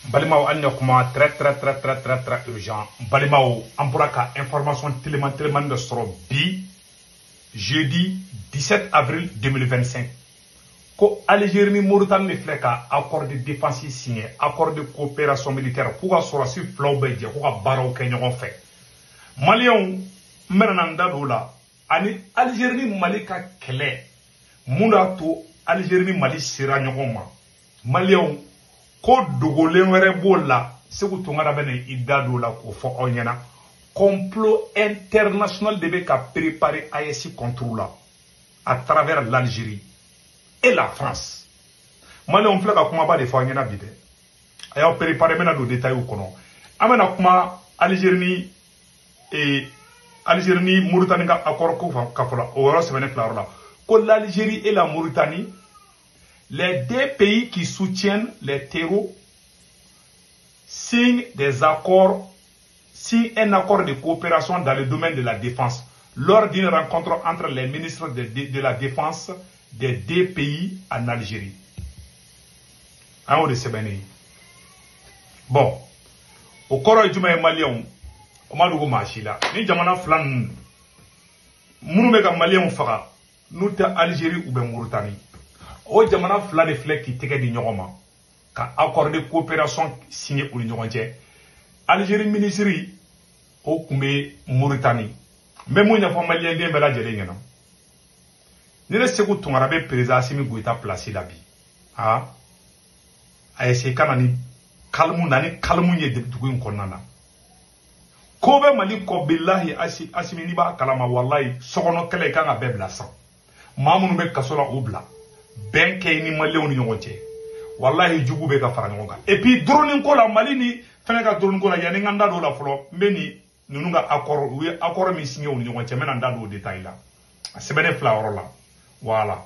Balimaw an kuma très très très très très très urgent. Balimaw an bɔra ka information teliman teliman dɔ sɔrɔ bi jeudi 17 avril 2025 ko Algérie ni Mauritanie de filɛ ka accord de défense signé, accord de coopération militaire, k'u ka sɔrɔsi filaw bɛ jɛ k'u ka baaraw kɛ ɲɔgɔn fɛ. Maliyɛnw, n bɛna na n da don o la ani Algérie ni Mali ka kɛlɛ, mun y'a to Algérie ni Mali sera ɲɔgɔn ma. Maliyɛnw, ko dogolen wɛrɛ b'o la, Sékou Tounkara bɛ na i da don o la k'o fɔ aw ɲɛna. Complot international de bɛ ka préparer AES contre la à travers l'Algérie et la France. Maliyɛnw, filɛ ka kumaba de fɔ aw ɲɛna bi dɛ, a y'aw préparer, n bɛna don détail kɔnɔ. An bɛna kuma Algérie ni Mauritanie ka accord ko ka fɔ la, o yɔrɔ sɛbɛnnen fila yɔrɔ la ko l'Algérie et la Mauritanie, les deux pays qui soutiennent les terros, signent des accords, signent un accord de coopération dans le domaine de la défense lors d'une rencontre entre les ministres de la défense des deux pays en Algérie. An y'o de sɛbɛnnen ye. Bon, o kɔrɔ ye jumɛn ye maliyɛnw? O ma dogo maa si la. Ni jamana fila ninnu minnu bɛ ka maliyɛnw faga, n'u tɛ Algérie u bɛ Mauritanie, o jamana fila de filɛ k'i tɛgɛ di ɲɔgɔn ma ka accord de coopération signé u ni ɲɔgɔn cɛ. Algérie ministre o tun bɛ Mauritanie. N bɛ mun ɲɛfɔ maliyɛnden bɛɛ lajɛlen ɲɛna, ni ne Sékou Tounkara bɛ président Assimi Goïta place la bi, a essayer ka na ni calme na ni calme ye dugu in kɔnɔna na. Ko bɛ Mali kɔ, bilahi Assimi n'i b'a kalama, walayi sokɔnɔ kɛlɛ i kan ka bɛɛ bila san. Maa minnu bɛ kaso la o bila, bɛn kɛ ni maliyɛnw ni ɲɔgɔn cɛ, walahi jugu bɛ ka fara ɲɔgɔn kan. Et puis drone ko la, Mali ni fɛnɛ ka drone ko la, yanni n ka n da don o la fɔlɔ, n bɛ nin ninnu ka accord, u ye accord min signé u ni ɲɔgɔn cɛ, n bɛna n da don o détail la, a sɛbɛnnen fila yɔrɔ la. Voilà.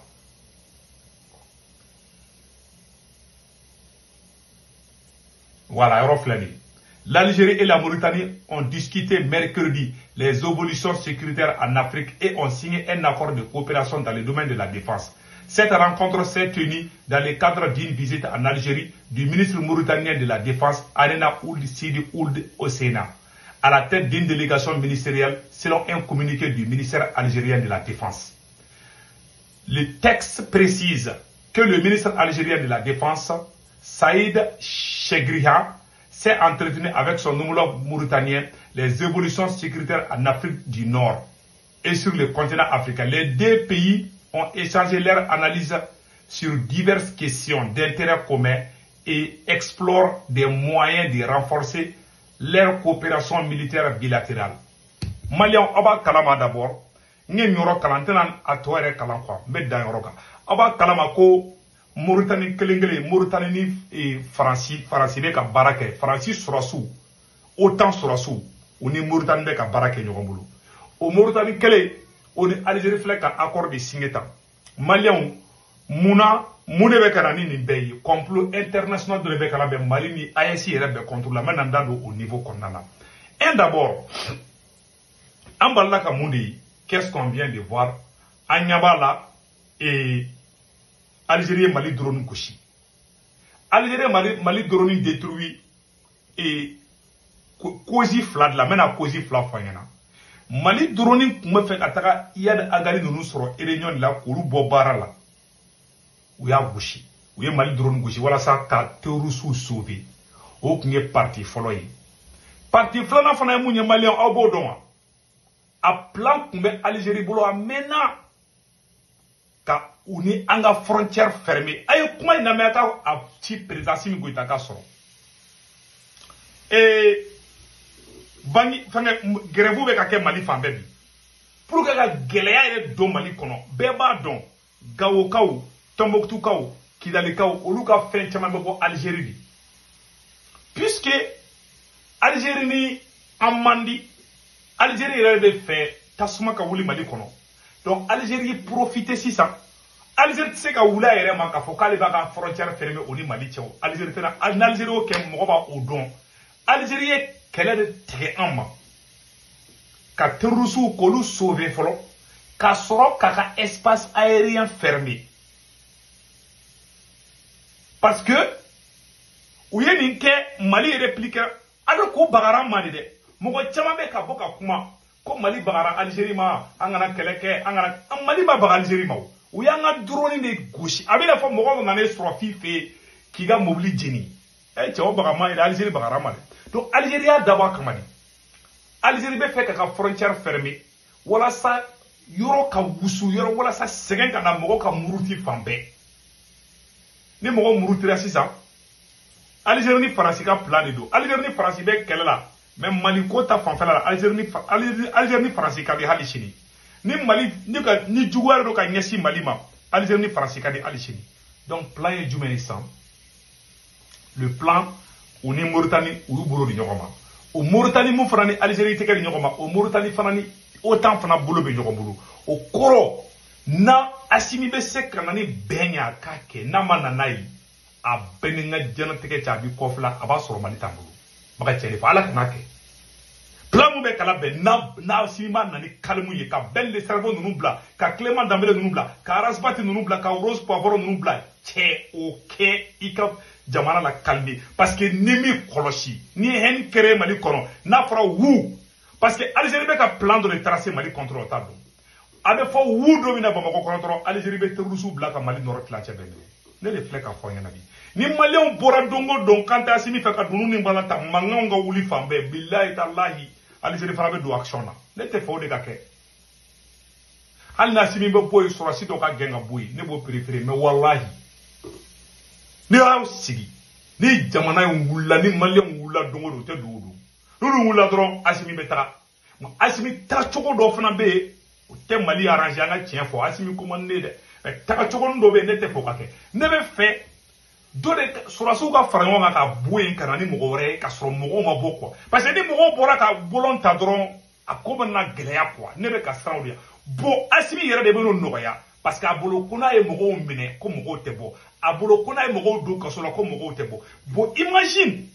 Voilà, yɔrɔ filɛ nin ye. L'Algérie et la Mauritanie ont discuté mercredi les évolutions sécuritaires en Afrique et ont signé un accord de coopération dans le domaine de la défense. Cette rencontre s'est tenue dans le cadre d'une visite en Algérie du ministre mauritanien de la Défense, Anena Ould Sidi Ould Osena, à la tête d'une délégation ministérielle, selon un communiqué du ministère algérien de la Défense. Le texte précise que le ministre algérien de la Défense, Saïd Chegriha, s'est entretenu avec son homologue mauritanien les évolutions sécuritaires en Afrique du Nord et sur le continent africain. Les deux pays ont échangé leur analyse sur diverses questions d'intérêt commun et explorent des moyens de renforcer leur coopération militaire bilatérale. Maliyɛnw, aw b'a kalama d'abord, n ye nin yɔrɔ kalan, n tɛna a tɔ yɛrɛ kalan quoi, n bɛ dan yɔrɔ kan. Aw b'a kalama ko Mauritanie kelen kelen, Mauritanie ni Faransi, Faransi bɛ ka baara kɛ, Faransi sɔrɔsiw, OTAN sɔrɔsiw, u ni Mauritanie bɛ ka baara kɛ ɲɔgɔn bolo. O Mauritanie kelen, o ni Algérie filɛ ka accord de signé tan. Maliyɛnw, munna mun de bɛ ka na ni nin bɛɛ ye? Complot international dɔ de bɛ ka labɛn Mali ni AES yɛrɛ bɛɛ contre la. N bɛna n da don o niveau kɔnɔna na. Un d'abord, an balila ka mun de ye? Qu'est-ce qu'on vient de voir? An ɲɛ b'a la, Algérie ye Mali drone gosi. Algérie Mali drone détruit et cause fila de la, n bɛna cause fila fɔ an ɲɛna. Mali drone tun bɛ fɛ ka taga Iyad Agali ninnu sɔrɔ réunion de la k'olu bɔ baara la. U y'a gosi. U ye Mali drone gosi walasa ka terroristes sauver. O tun ye parti fɔlɔ ye. Parti filanan fana ye mun ye maliyɛnw, aw b'o dɔn wa? A plan tun bɛ Algérie bolo a mɛnna ka u ni an ka frontière fermée. A ye kuma in lamɛn, a ka a ci président Assimi Goïta ka sɔrɔ. Bangi fɛngɛ grève bɛ ka kɛ Mali fan bɛɛ bi. Pour que ka gɛlɛya yɛrɛ don Mali kɔnɔ, bɛɛ b'a dɔn Gawokaw, Tombouctoukaw, Kidalikaw, olu ka fɛn caman bɛ bɔ Algérie de. Puisque Algérie ni an man di, Algérie yɛrɛ bɛ fɛ tasuma ka wuli Mali kɔnɔ. Donc Algérie profite sisan. Algérie tɛ se ka wuli a yɛrɛ ma k'a fɔ k'ale b'a ka frontière fermée o ni Mali cɛ o. Algérie tɛna, hali n'Algérie y'o kɛ, mɔgɔ b'a o dɔn. Algérie ye kɛlɛ de tigɛ an ma ka terroristes k'olu sauver fɔlɔ, ka sɔrɔ k'a ka espace aérien fermé. Parce que U ye nin kɛ Mali réplique alors k'u bagara ma de dɛ. Mɔgɔ caman bɛ ka bɔ ka kuma ko Mali bagara Algérie ma, an kana kɛlɛ kɛ, an kana Mali ma baga Algérie ma. U y'an ka drone de gosi. A bɛna fɔ mɔgɔ nana e sɔrɔ f'i fɛ yen k'i ka mobili jeni. Cɛ o baga ma ye dɛ, Algérie bagara ma dɛ. Donc Algérie y'a dabɔ a kama de. Algérie bɛ fɛ ka frontière fermer walasa yɔrɔ ka wusu, yɔrɔ walasa sɛgɛn ka na mɔgɔ ka muruti fan bɛɛ. Ni mɔgɔ murutira sisan, Algérie ni Faransi ka plan de don. Algérie ni Faransi bɛ kɛlɛ la, mais Mali ko ta fanfɛla la, Algérie ni Faransi ka di hali sini. Ni Mali ni juguya don ka ɲɛsin Mali ma, Algérie ni Faransi ka di hali sini. Donc plan ye jumɛn ye sisan? Le plan u ni Mauritanie u y'u bolo di ɲɔgɔn ma. O Mauritanie mun fana ni Algérie tɛgɛ di ɲɔgɔn ma, o Mauritanie fana ni OTAN fana bolo bɛ ɲɔgɔn bolo. O kɔrɔ na Assimi bɛ se ka na ni bɛn ye a k'a kɛ, n'a ma na n'a ye a bɛɛ ni n ka diɲɛlatigɛ cɛ a b'i kɔfila, a b'a sɔrɔ Mali t'an bolo. N bɛ ka cɛ de fɔ, Ala kana kɛ. Plan mun bɛ kala bɛn n'a Assimi ma na ni kalimu ye ka Ben le Cerveau ninnu bila, ka Clément Dembélé ninnu bila, ka Ras Bath ninnu bila, ka Rose Poivron ninnu bila, cɛ o kɛ i ka jamana la calmer. Parce que ni m'i kɔlɔsi, ni haine créé Mali kɔnɔ, n'a fɔra wu, parce que Algérie bɛ ka plan dɔ de tracer Mali contre o t'a dɔn. A bɛ fɔ wu don min na Bamakɔ kɔnɔ dɔrɔn, Algérie bɛ terroriste bila ka Mali nɔrɔ tilancɛ bɛɛ minɛ. Ne de filɛ k'a fɔ ɲɛna bi. Ni Maliyɛnw bɔra don o don k'an tɛ Assimi fɛ ka dunun ni bala ta, mankanw ka wuli fan bɛɛ, bilahi talahi, Algérie fana bɛ don action na. Ne tɛ fɛ o de ka kɛ. Hali ni Assimi bɛ bɔ yen, sɔrɔsi dɔ ka gɛn ka bɔ yen, ne b'o préféré. Mais walahi, ni y'aw sigi, ni jamana in wulila, ni Maliyɛnw wulila don o don, o tɛ dugu don. N'olu wulila dɔrɔn, Assimi bɛ taga. Assimi tagacogo dɔ fana bɛ yen, o tɛ Mali arranger, an ka tiɲɛ fɔ. Assimi ko man di ne ye dɛ, mais tagacogo dɔ bɛ yen, ne tɛ fɛ o ka kɛ. Ne bɛ fɛ dɔ de sɔrɔsiw ka fara ɲɔgɔn kan ka bɔ yen ka na ni mɔgɔ wɛrɛ ye, ka sɔrɔ mɔgɔw ma bɔ quoi. Parce que ni mɔgɔw bɔra ka bɔlɔn ta dɔrɔn, a ko bɛ na gɛlɛya quoi. Ne bɛ ka siran o de ye. Bon, Assimi yɛrɛ de bɛ n'o nɔgɔya, parce que a bolo ko n'a ye mɔgɔw minɛ ko mɔgɔw tɛ bɔ, a bolo ko n'a ye mɔgɔw don kaso la ko mɔgɔw tɛ bɔ. Bon, imagine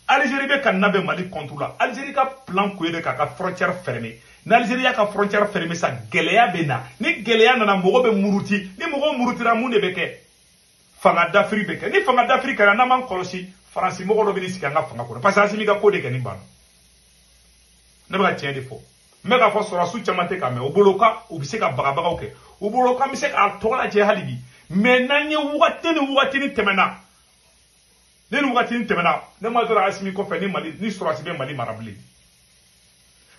Algérie bɛ ka labɛn Mali contre la. Algérie ka plan kun ye de k'a ka frontière fermer. Ni Algérie y'a ka frontière fermer sa, gɛlɛya bɛ na. Ni gɛlɛya nana, mɔgɔ bɛ muruti. Ni mɔgɔ murutira, mun de bɛ kɛ? Fanga dafiri bɛ kɛ. Ni fanga dafiri kɛra, n'an m'an kɔlɔsi, Faransi mɔgɔ dɔ bɛ n'i sigi an ka fanga kɔnɔ, parce que Assimi ka ko de kɛ nin banna. Ne bɛ ka tiɲɛ de fɔ. N bɛ k'a fɔ sɔrɔsiw caman tɛ k'a mɛn. O bolo ka u bɛ se ka bagabagaw kɛ, u bolo k'an bɛ se k'a tɔgɔ lajɛ hali bi. Mais n'an ye wagati ni wagati ni tɛmɛna, ne ni wagati ni tɛmɛna, ne ma dɔrɔn Assimi kɔfɛ ni Mali ni sɔrɔsi bɛ Mali mara bilen.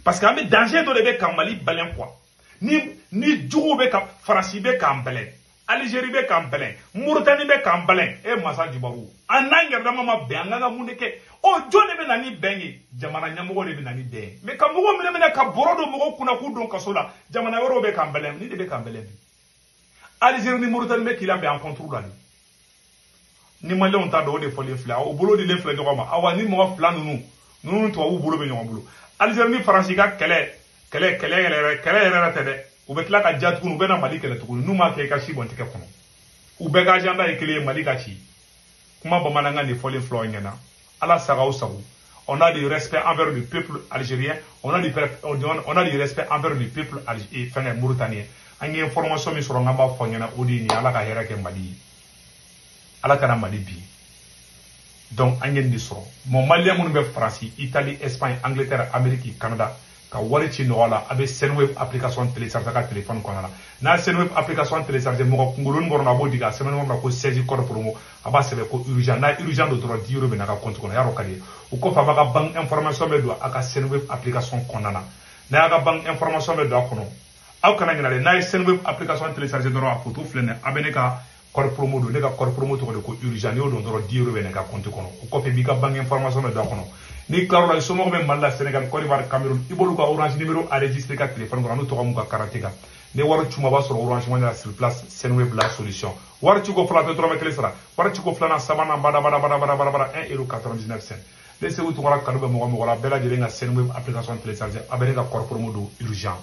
Parce que an bɛ danger dɔ de bɛ ka Mali bɛlɛn quoi. Ni juguw bɛ ka Faransi bɛ k'an bɛlɛn, Algérie bɛ k'an bɛlɛn, Mauritanie bɛ k'an bɛlɛn, e masa jubaru, an n'an yɛrɛ dama ma bɛn, an kan ka mun de kɛ? Ɔ, jɔn de bɛ na ni bɛn ye? Jamana ɲɛmɔgɔ de bɛ na ni bɛn ye. Mais ka mɔgɔw minɛ minɛ ka bɔrɔ don mɔgɔw kunna k'u don kaso la, jamana wɛrɛw bɛ k'an bɛlɛn, ni de bɛ k'an bɛlɛn bi. Algérie ni Mauritanie bɛ k'i labɛn an contre la de. Ni Maliyɛnw t'a dɔn, o de fɔlen filɛ, o bolo dilen filɛ ɲɔgɔn ma. Awa, ni mɔgɔ fila ninnu tubabuw bolo bɛ ɲɔgɔn bolo. Algérie ni Faransi ka kɛlɛ kɛlɛ kɛlɛ yɛrɛ kɛlɛ yɛrɛ tɛ dɛ. U bɛ tila ka ja tuguni, u bɛ na Mali kɛlɛ tuguni. N'u m'a kɛ, i ka si bɔn tigɛ kɔnɔ. U bɛɛ ka agenda ye kelen ye, Mali ka ci. Kuma bamanankan de fɔlen filɛ aw ɲɛna. Ala sago aw sago. On a du respect envers le peuple algérien, on a du respect envers le peuple fɛngɛ mauritanien. An ye information min sɔrɔ, n'an b'a fɔ ɲɛna, o de ye nin ye. Ala ka hɛrɛ kɛ Mali ye, Ala kana Mali bi. Donc an ye nin de sɔrɔ. Mɔ Maliyɛn minnu bɛ Faransi, Italie, Espagne, Angleterre, Amérique, Canada, ka wari ci nɔgɔya la, a bɛ Sendwave application télécharger a ka téléphone kɔnɔna la. N'a Sendwave application télécharger, mɔgɔ kunkoloni kɔnɔ, a b'o digi a sɛbɛnni kɔnɔ ko 16 code promo, a b'a sɛbɛn ko urgent. N'a urgent don dɔrɔn, 10 euros bɛ n'a ka compte kɔnɔ, yarɔ ka di. O kɔfɛ, a b'a ka banque information bɛ don a ka Sendwave application kɔnɔna na. N'a y'a ka banque information bɛ don a kɔnɔ, aw kana ɲinɛ dɛ, n'a ye Sendwave application télécharger dɔrɔn, a photo filɛ nin ye, a bɛ ne ka code promo don. Ne ka code promo tɔgɔ de ko urgent. N'i y'o don dɔrɔn, 10 euros bɛ na i ka compte kɔnɔ. O kɔfɛ, i b'i ka banque information bɛ don a kɔnɔ. N'i tilar'o la, i somɔgɔw bɛ Mali la, Sénégal, Côte d'Ivoire, Cameroun, i b'olu ka Orange numéro enregistré ka téléphone kɔnɔ, n'u tɔgɔ m'u ka carte kan. Ni wari c'u ma, b'a sɔrɔ Orange Money la sur place. Sendwave la solution. Wari ciko fɔlɔ, a tɛ dɔrɔmɛ kelen sara. Wari ciko filanan, sabanan, bada bada bada bada bada bada, 1 euro 99 cent. Ne Sekou Tounkara kanu bɛ mɔgɔ mɔgɔ la, bɛɛ lajɛlen ka Sendwave application télécharger, a bɛ ne ka code promo don urgent.